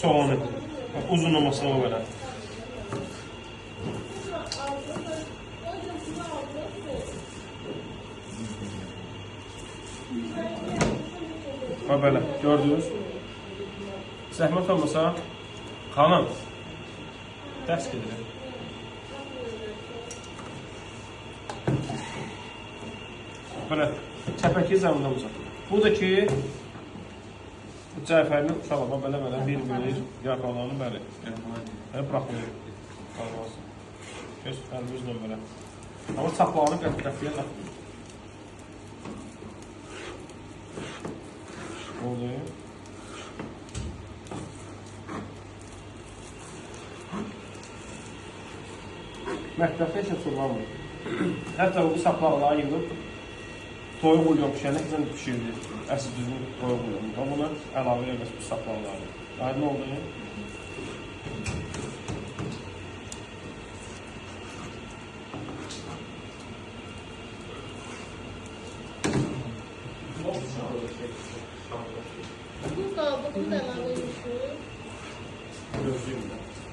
Soğanı. Uzunlamasına belə. Ha belə, gördünüz. Zəhmət olmasa, xanım, dərs gedirik. Belə, çəpəki zəminə. Bu da ki, Cəfərinin uşaqlar, belə-belə bir-bir yarpaqlarını bəli. Belə buraxılır. Qalmaz. Göz, əlimizlə belə. Amma çaplağını qətiyyən atmır. Oldu. Mətbəxdə heç açılanmır. Hətta bu saplaqları yığıb toyuq bulyon pişirəndə heç pişirdi. Əsl düzgün toyuq bulyonu. Amma buna əlavə eləməz bu saplaqları. Aydın oldu. Bu qabığını da əlavə etmişik. Gözlüyüm də.